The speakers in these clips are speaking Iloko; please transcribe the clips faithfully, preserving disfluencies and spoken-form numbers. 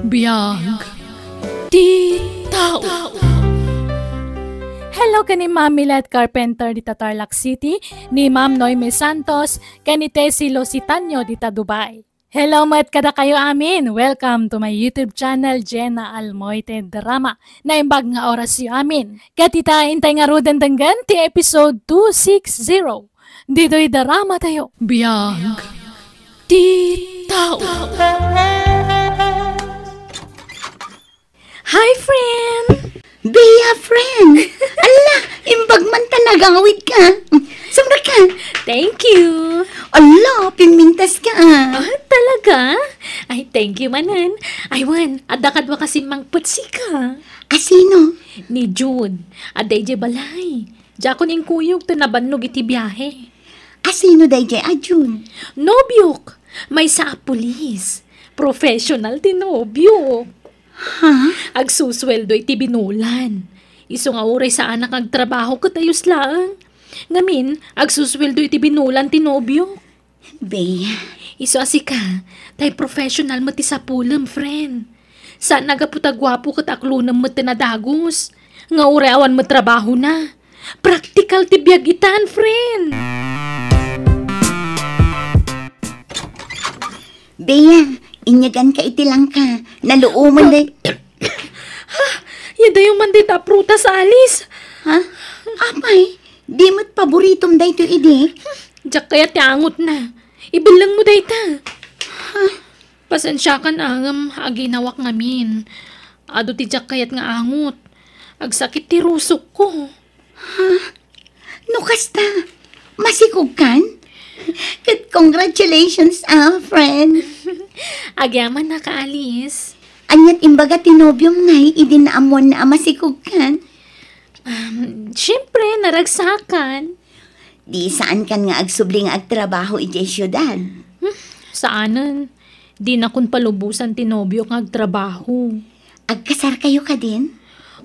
Biag ti tao. Hello ken ni Ma'am Milet Carpenter dita Tarlac City, ni Ma'am Noemi Santos, ken ni Tessie Lusitano dita Dubai. Hello met kadakayo amin. Welcome to my YouTube channel, Jenna Almoite Drama. Naimbag nga orasyo amin. Ket ita, intay ngaruden denggen ti episode two six zero. Ditoy drama tayo. Biag ti tao. Hi, friend! Bea, friend! Ala, imbag man ta nagawid ka. Sumrek ka. Thank you. Ala, pimintas ka, ah. Ah, talaga? Ay, thank you manen. Ay, wen, adda kadua kasi mangpetsika. Asino? Ni Jude. Adda idiay balay. Diakon inkuyog ta nabannog iti biahe. Asino daydiay a Jude? Nobiok. Maysa a pulis. Professional ti nobiok. Ha? Agsusueldo iti binulan. Isu nga uray saanak nga agtrabaho ket ayos laeng. Ngamin, agsusueldo iti binulan ti nobiok. Bea. Isu a sika, tay professional met ti sapulem, friend. Saan a gapu ta guapo ket aklonem met ti nadagus. Nga uray awan met trabahona. Praktikal ti biag itan, friend. Bea, inyaganka iti langka. Naluomen day. Ha? Yadayo man dayta a prutas, Alice. Ha? Apay, di met paboritom daytoy idi? Diak kayat ti angotna. Ibellengmo dayta. Ha? Pasensiakan, ngem aginawak ngamin. Adu ti diak kayat nga angot. Agsakit ti rusokko. Ha? No kasta, masikogkan? Ket congratulations, ah, friend. Agyamanak, Alice. Aniat imbaga ti nobiom ngay idi naammoanna a masikogkan? Um, siyempre, naragsakan. Di saankan nga agsubli nga agtrabaho idiay siudad? Hmm, saanen. Dinakon palubosan ti nobiok nga agtrabaho. Agkasarkayo kadin?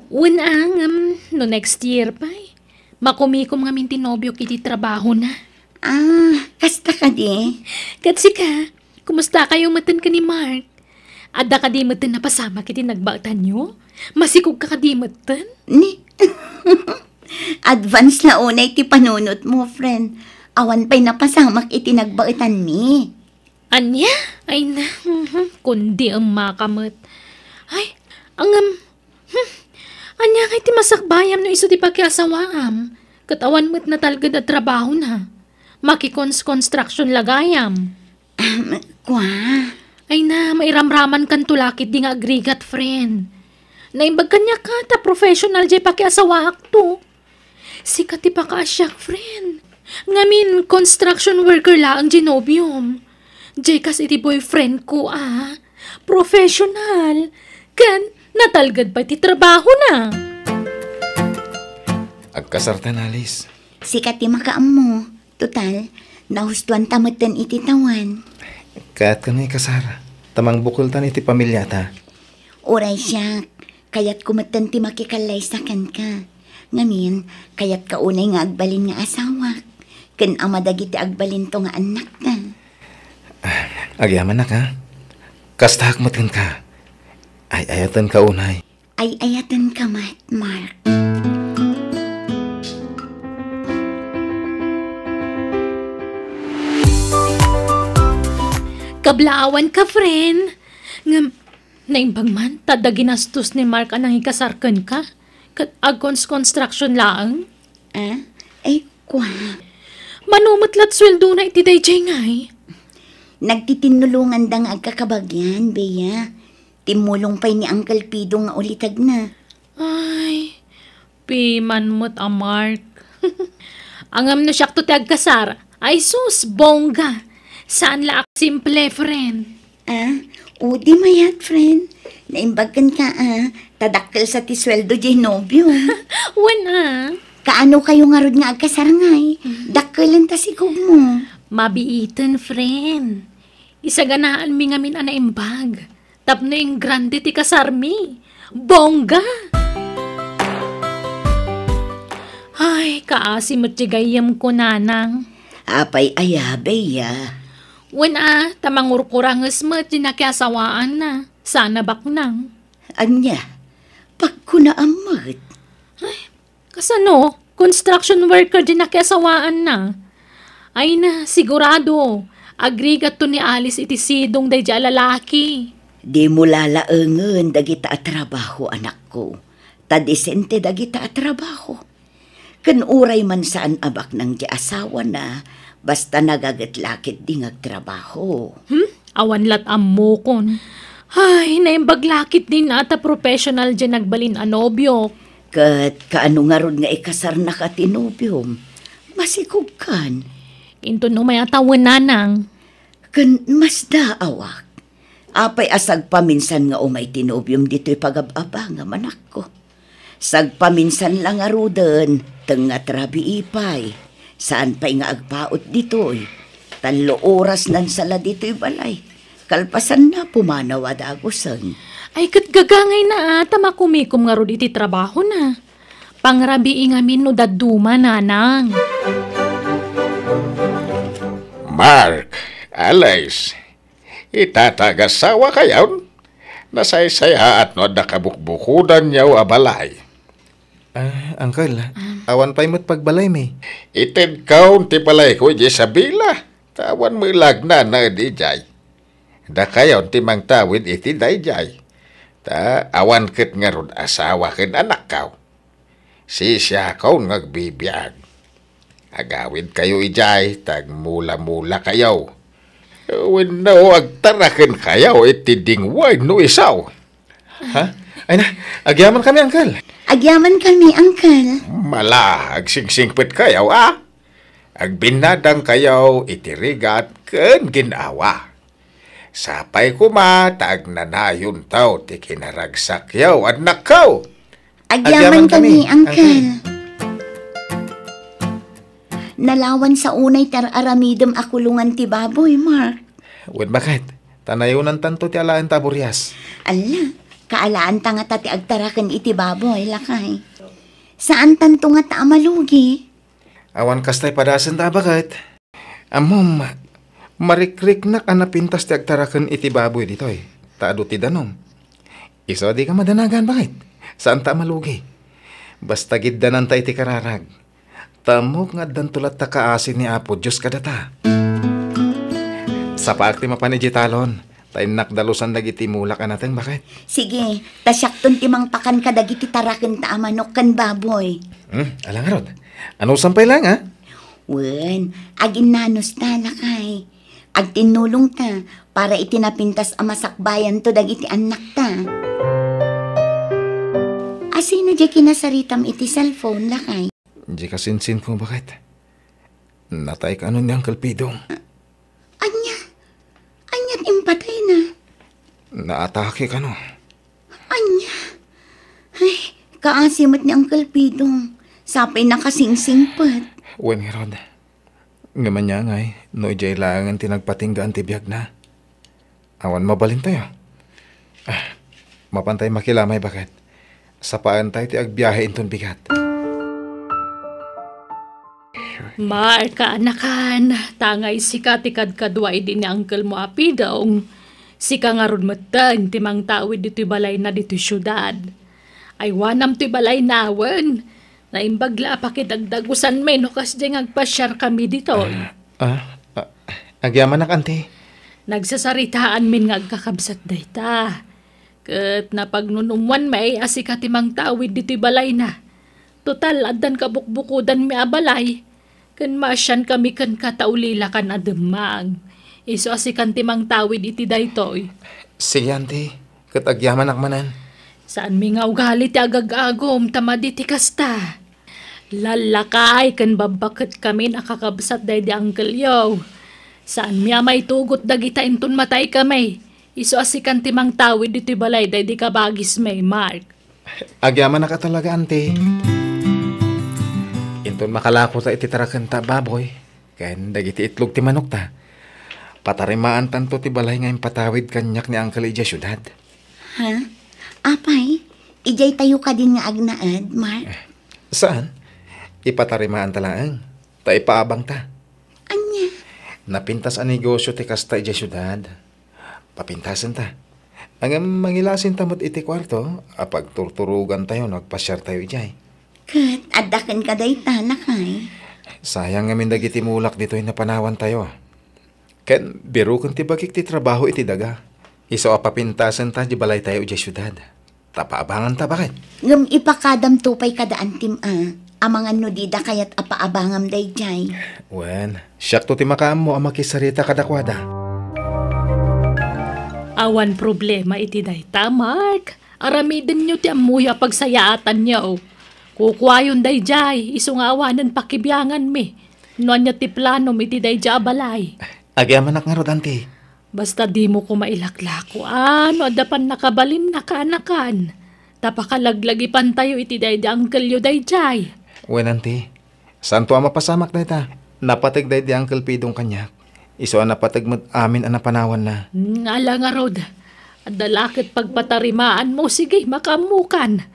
Wen, ngem no next year pay. Makumikom ngamin ti nobiok iti trabahona. Ah, kasta kadi? Ket sika, kumustakayo metten ken ni Mark? Adda kadi metten napasamak iti nagbaetanyo? Masikogka kadi metten? Ni? Advance la unay ti panunotmo, friend. Awan pay napasamak iti nagbaetanmi. Ania? Ay na, mhm, kundi emmaka met. Ay, ngem, hmm, ania ngay ti masakbayam no isu ti pakiasawaam? Ket awan met natalged a trabahona. Makikons-construction la gayam. Ahem, kua? Ay na, mairamramankanto la ketdi nga agrigat, friend. Naimbag kaniak ta professional diay pakiasawaakto. Sika ti pakaasiak, friend. Ngamin, construction worker laeng diay nobiom. Diay kas iti boyfriendko a professional. Ken natalged pay ti trabahona. Agkasartan, Alice. Sika ti makaammo. Total, nahustoanta metten iti tawen. Kayatkan nga ikasar, ta mangbukeltan iti pamiliata. Uray siak, kayatko metten ti makikallaysa kenka. Ngamin, kayatka unay nga agbalin nga asawak, ken ama dagiti agbalinto nga annakta. Agyamanak, a. Kastaak met kenka. Ay-ayatenka unay. Ay-ayatenka met, Mark. Kablaawanka, friend. Ngem, naimbag man, ta adda ginastos ni Mark a nangikasar kenka, ket agkons-construction laeng. Ah? Ay, kua? Mano met lat sueldona iti daydiay ngay? Nagtitinnulonganda nga agkakabagian, Bea. Timmulong pay ni Uncle Pido nga ulitegna. Ay, piman met a Mark. Ngem no siakto ti agkasar, ay sus, bongga. Saan la a simple, friend. Ah, o di mayat, friend. Naimbag kenka, a. Ta dakkel sa ti sueldo diay nobio. Wen, a. Kaano kayo ngarud nga agkasar ngay? Dakkelen ta sikogmo. Mabiiten, friend. Isaganaanmi ngamin a naimbag. Tapno ingrande ti kasarmi. Bongga! Ay, kaasi met ti gayyemko, nanang. Apay aya, Bea? Wen a, ta mangurkuranges met ti nakiasawaanna. Sana baknang. Ania, pagkunaam met. Kasano? Construction worker diay nakiasawaanna. Ay na, sigurado. Agrigatto ni Alice iti sidong daydiay a lalaki. Dimo lalaengen dagita a trabaho, anakko. Ta disente dagita a trabaho. Ken uray man saan a baknang ti asawana, basta nagaget la ketdi nga agtrabaho. Hmm? Awan lat ammokon. Ay, naimbag la ketdin a ta professional diay nagbalin a nobiok. Ket kaano ngarud nga ikasarnaka ti nobiom? Masikogkan. Inton umay a tawen, nanang. Ken masdaawak. Apay a sagpaminsan nga umay ti nobiom ditoy pagab-abangam, anakko? Sagpaminsan la ngaruden, tengnga ti rabii pay. Saan pay nga agpaut ditoy. Tallo oras nansala ditoy balay. Kalpasanna, pumanaw a dagusen. Ay, ket gagangayna a, ta makumikom ngarud iti trabahona. Pangrabii ngamin no dadduma, nanang. Mark, Alice, ita ta agasawakayon, nasaysayaat no adda kabukbukodanyo a balay. Ah, uncle, awan pay met pagbalaymi. Itedkon ti balayko idiay Isabela, ta awan met la agnanaed idiay. Dakayon ti mangtawid iti daydiay, ta awan ket ngarud asawa ken anakko. Sisiakon nga agbibiag. Agawidkayo idiay, ta agmula-mulakayo. Wenno agtarakenkayo iti dingway no isu. Ha? Ay na, agyamankami, uncle. Agyamankami, uncle. Mala, agsingsingpetkayo, a? Agbinnadangkayo iti rigat ken gin-awa. Sapay koma ta agnanayonto ti kinaragsakyo, annakko. Agyamankami, uncle. Nalawan sa unay ti ar-aramidem a kulongan ti baboy, Mark. Wen, baket, ta nayonantanto ti alaenta a burias. Alla, kaalaanta ngata ti agtaraken iti baboy, lakay. Saantanto ngata a malugi. Awan kasta a padasenta, baket. Ammom, marikriknak a napintas ti agtaraken iti baboy ditoy, ta adu ti danum. Isu a dika madanagan, baket. Saanta a malugi. Basta giddananta iti kararag. Ta ammok nga addanto latta kaasi ni Apo Dios kadata. Sapaak ti mapan idiay talon, ta innak dalusan dagiti mulak a nateng, baket. Sige, ta siakton ti mangpakan kadagiti tarakenta a manok ken baboy. Hmm, ala ngarud. Anusam pay laeng, a? Wen, aginnanus ta, lakay. Agtinnulong ta para iti napintas a masakbayanto dagiti annakta. Asino diay kinasaritam iti cellphone, lakay? Diay kasinsinko, baket. Natay kano ni Uncle Pidong. Ania? Ania ti impatayna? Naatake kano. Ania? Ay, kaasi met ni Uncle Pidong. Sapay nakasingsingpet. Wen ngarud. Ngem ania ngay, no idiay laengen ti nagpatinggaan ti biagna? Awan mabalintayo. Ah, mapantay makilamay, baket. Sapaentayo ti agbiahe inton bigat. Mark, kaanakan, ta ngay sika ti kadkadua idi ni uncle mo a Pidong. Sika ngarud metten ti mangtawid ditoy balayna ditoy siudad. Aywanam toy balayna wen. Naimbag la a pakidagdagusanmi no kasdiay nga agpasiarkami ditoy. Ah, ah, ah, agyamanak, anti. Nagsasaritaanmin nga agkakabsat dayta. Ket napagnunumwanmi a sika ti mangtawid ditoy balayna. Total, addan kabukbukodanmi a balay. Ken maasiankami kenka ta ulilakan a demmag. Isu a sikan ti mangtawid iti daytoy. Sige, anti. Ket agyamanak manen. Saanmi nga ugali ti agag-agum ta madi ti kasta. Lallakay ken babbaketkamin a kakabsat daydi uncle-yo. Saanmi a maitugot dagita inton mataykami. Isu a sikan ti mangtawid ditoy balay daydi kabagismi, Mark. Agyamanak a talaga, anti. Inton makalakota iti tarakenta a baboy, ken dagiti itlog ti manokta, patarimaantanto ti balay nga impatawid kaniak ni uncle idiay siudad. Ha? Apay, idiay tayo kadin nga agnaed, Mark? Saan? Ipatarimaanta laeng, ta ipaabangta. Ania? Napintas a negosyo ti kasta idiay siudad. Papintasenta. Ngem mangilasinta met iti kuarto a pagturturogantayo no agpasiartayo idiay. Ket adda kenka dayta, lakay? Sayang ngamin dagiti mulak ditoy napanawantayo. Ken biroken ti bagik ti trabaho iti daga. Isu a papintasenta di balaytayo idiay siudad. Ta paabanganta, baket. Ngem ipakadamto pay kada Antim a, amangan no dida kayat a paabangam daydiay. Wen, siakto ti makaammo a makisarita kadakuada. Awan problema iti dayta, Mark. Aramidenyo ti ammoyo a pagsayaatanyo. Kukuayon daydiay, isu nga awanen pakibianganmi. No ania ti planom iti daydiay a balay? Agyamanak ngarud, Anti. Basta dimo koma ilaklako a no adda pannakabalinna kaanakan. Ta pakalaglagipantayo iti daydi angkelyo daydiay. Wen, Anti. Santo a mapasamak dayta. Napateg daydi Angkel Pidong kaniak. Isu a napateg met amin a napanawanna. Hmm, ala ngarud. Adda la ket pagpatarimaanmo, sige, makaammokan.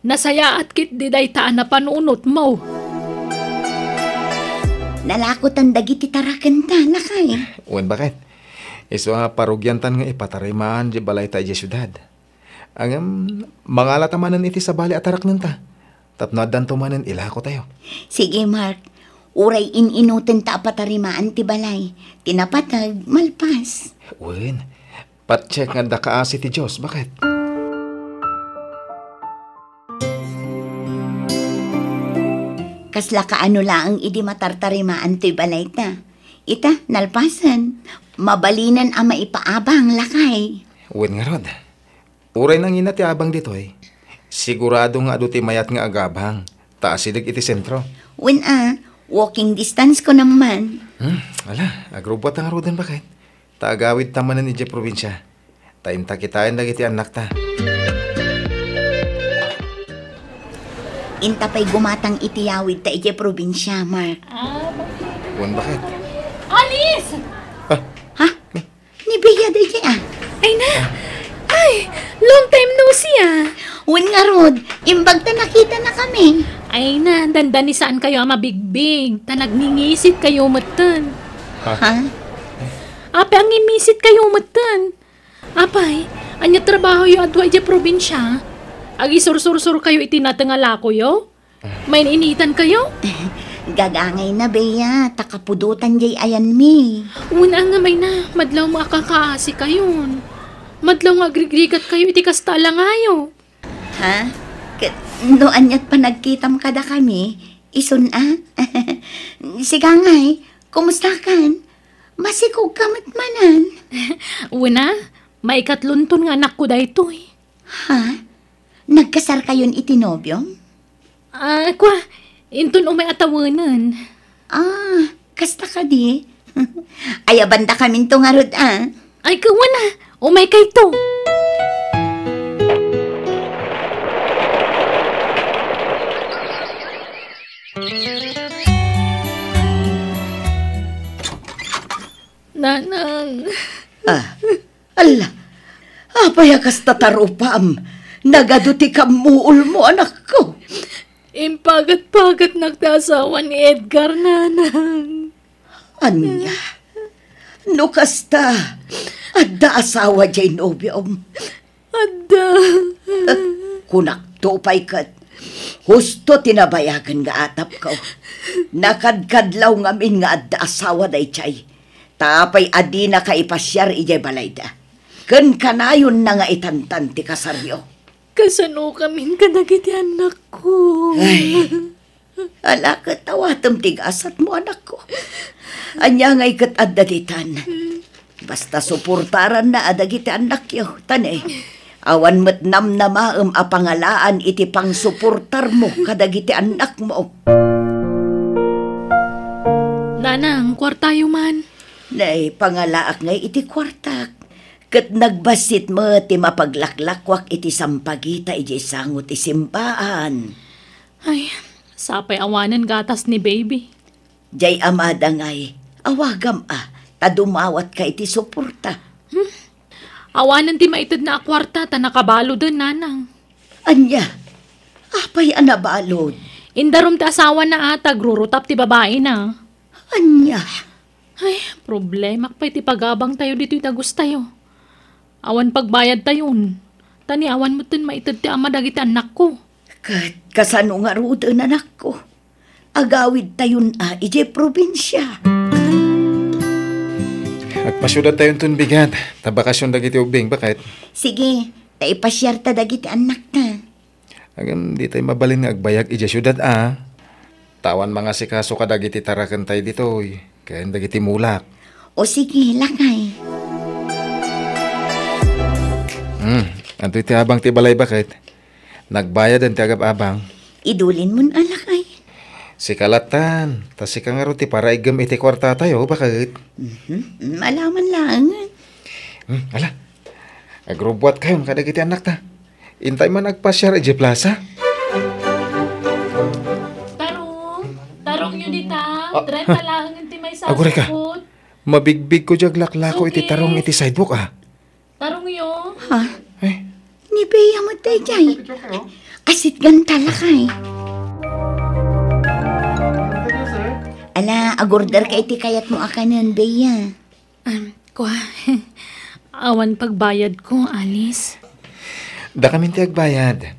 Nasayaat ketdi dayta a napanunotmo. Nalakotan dagiti tarakenta, lakay. Wen, baket. Isu a parugiantan nga ipatarimaan di balayta idiay siudad. Ngem, mangalata manen iti sabali a taraknenta. Tapno addanto manen ilakotayo. Sige, Mark. Uray in-inutenta a patarimaan ti balay. Ti napateg, malpas. Wen, patiek nga adda kaasi ti Dios, baket. Kasla kaano laeng idi matartarimaan toy balayta. Ita, nalpasen. Mabalinen a maipaabang, lakay. Wen ngarud. Uray nangina ti abang ditoy, sigurado nga adu ti mayat nga agabang, ta asideg iti sentro. Wen a, walking distance ko naman. Hmm, ala, agrubbuat ta ngaruden, baket. Ta agawidta manen idiay probinsia. Ta inta kitaen dagiti annakta. Inta pay gumatang iti yawidta idiay probinsia, Mark. Ah, baket. Wen, baket. Alice! Ah. Ha? Ni Bea daydiay, ah. Ay na! Ay, long time no see, ah. Wen ngarud, imbag ta nakitanakami. Ay na, dandani saankayo a mabigbig, ta nagngingisittayo metten. Ha? Ha? Apay a ngingisittayo metten? Apay, ania trabahoyo a dua idiay probinsia? Agisursursurkayo iti nateng a lakoyo? Main-initankayo? Gagangayna, Bea, ta kapudotan diay ayanmi. Wen a, ngem ay na, madlawmo a kakaasikayon. Madlaw nga agrigrigatkayo iti kasta a langayo. Ha? Ket no aniat panagkitam kadakami, isun a? Sigangay, kumustakan? Masikogka met manen. Wen a, maikatlonton nga anakko daytoy. Ha? Nagkasarkayon iti nobiom? Ah, kua, inton umay a tawenen. Ah, kasta kadi? Ayabandakaminto ngarud, ah. Ay, kawan, ah. Umaykayto. Nanang. Ah, ala, apay a kasta tarupam? Nagadu ti kammuolmo, anakko. Impagat-pagatnak ti asawa ni Edgar, nanang. Ania? No kasta, adda asawa diay nobiom? Adda. Eh, kunakto pay ket, husto ti nabayagen nga atapko. Nakadkadlaw ngamin nga adda asawa daydiay. Ta apay a dinaka ipasiar idiay balayda? Ken kanayonna nga itantan ti kasaryo. Kasanokamin kadagiti annakko? Ay, ala ket awatem ti gasatmo, anakko. Ania ngay ket adda ditan? Basta suportaranna a dagiti annakyo, ta ne, awan met namnamaem a pangalaan iti pangsuportarmo kadagiti annakmo. Nanang, kuartayo man. Nay, pangalaak ngay iti kuartak. Ket nagbassit met ti mapaglaklakuak iti sampagita idiay sango ti simbaan. Ay, sapay awanen gatas ni baby. Diay amada ngay, awagam a, ta dumawatka iti suporta. Hmm? Awanen ti maitedna a kuarta ta nakabaloden, nanang. Ania? Apay a nabalod? Indarum ti asawana a, ta agrurutap ti babaina. Ania? Ay, problemak pay ti pagabangtayo ditoy dagustayo. Awan pagbayadtayon. Ta ni awan metten maited ti ama dagiti annakko. Ket kasano ngaruden, anakko? Agawidtayon a idiay probinsia. Agpasiudadtayonton bigat, ta bakasion dagiti ubbing, baket. Sige, ta ipasiarta dagiti annakta. Ngem ditay mabalin nga agbayag idiay siudad a. Ta awan mangasikaso kadagiti tarakentay ditoy, ken dagiti mulak. O sige, lakay. Hmm, adtoy ti abang ti balay, baket. Nagbayaden ti agab-abang. Idulinmon a, lakay. Sika lattan, ta sika ngarud ti paraiggem iti kuartatayo, baket. Mhm, malaman laengen. Hmm, ala. Agrubbuatkayon kadagiti annakta. Intay man agpasiar idiay plaza. Tarong, tarongyo dita. Ah, trenta laengen ti maysa a sukot. Aguray ka. Mabigbigko diay aglaklako iti tarong iti sidewalk, ah. Tarongyo. Ha? Eh? Ni Bea met daydiay. Asitgan ta, lakay. Ala, agorder ka iti kayatmo a kanen, Bea. Um, kua, awan pagbayadko, Alice. Dakamin ti agbayad.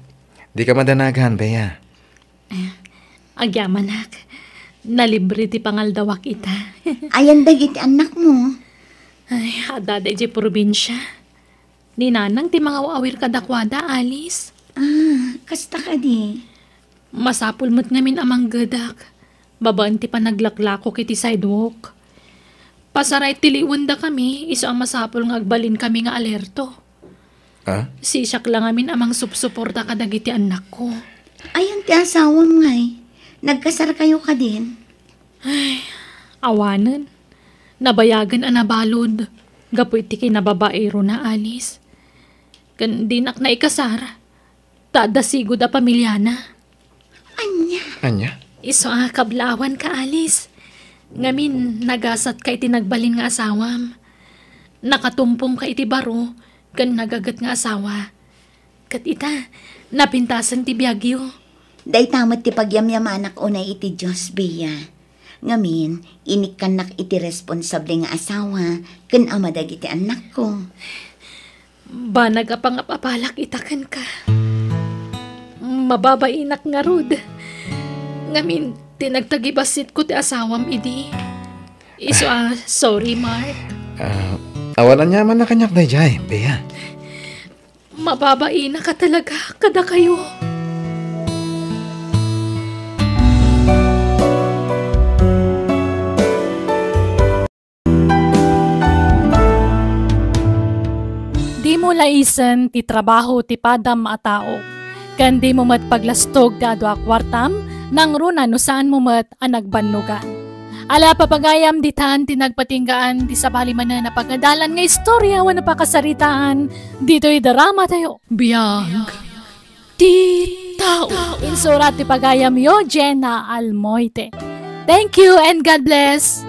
Dika madanagan, Bea. Eh, agyamanak. Nalibre ti pangaldawak ita. Ayan dagiti annakmo? Ay, adda idiay probinsia. Ni Nanang ti mangaw-awir kadakuada, Alice. Ah, kasta kadi? Masapul met ngamin a manggedak babaen ti panaglaklakok iti sidewalk. Pasaray ti liwendakami, isu a masapul nga agbalinkami nga alerto. Ah? Siak la ngamin a mangsupsuporta kadagiti annakko. Ayan ti asawam ngay? Nagkasarkayo kadin? Ay, awanen. Nabayagen a nabalud gapu iti kinababairona, Alice. Ken dinak naikasar, ta adda sigud a pamiliana. Ania? Ania? Isu a kablawan ka, Alice. Ngamin, nagasatka iti nagbalin nga asawam. Nakatumpongka iti baro ken nagaget nga asawa. Ket ita, napintasen ti biagyo. Dayta met ti pagyamyamanak unay iti Dios, Bea. Ngamin, inikkannak iti responsable nga asawa ken ama dagiti annakko. Banag a pangap-apalak ita kenka. Mababainak ngarud. Ngamin, ti nagtagibassitko ti asawam idi. Isu a, sorry, Mark. Ah, awan aniamanna kaniak daydiay, Bea. Mababainak a talaga kadakayo. Dimo laisen ti trabaho ti padam a tao, ken dimo met paglastog ti adu a kuartam, nangruna no saanmo met a nagbannogan. Ala, papagayam, ditan ti nagpatinggaan ti sabali manen a pagadalan nga istorya wenno pakasaritaan ditoy drama tayo. Biag ti tao. Insurat ti pagayamyo, Jenna Almoite. Thank you and God bless.